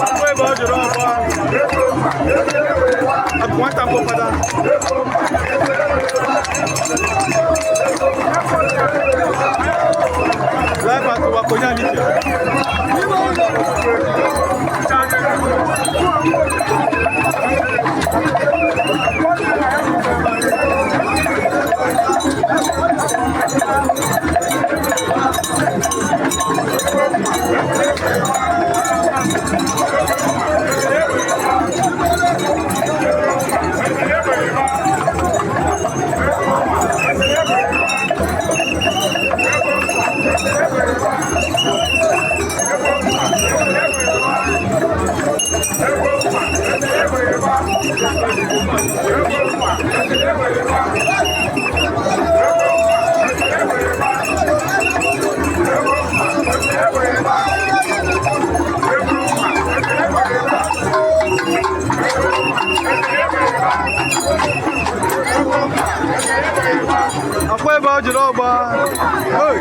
Akwa ebe ọ jụrụ ọgba. Akụ nwata mkpọkọta. Live at Wakonya Nike. Akwa ebe ọ jụrụ ọgba. Hey!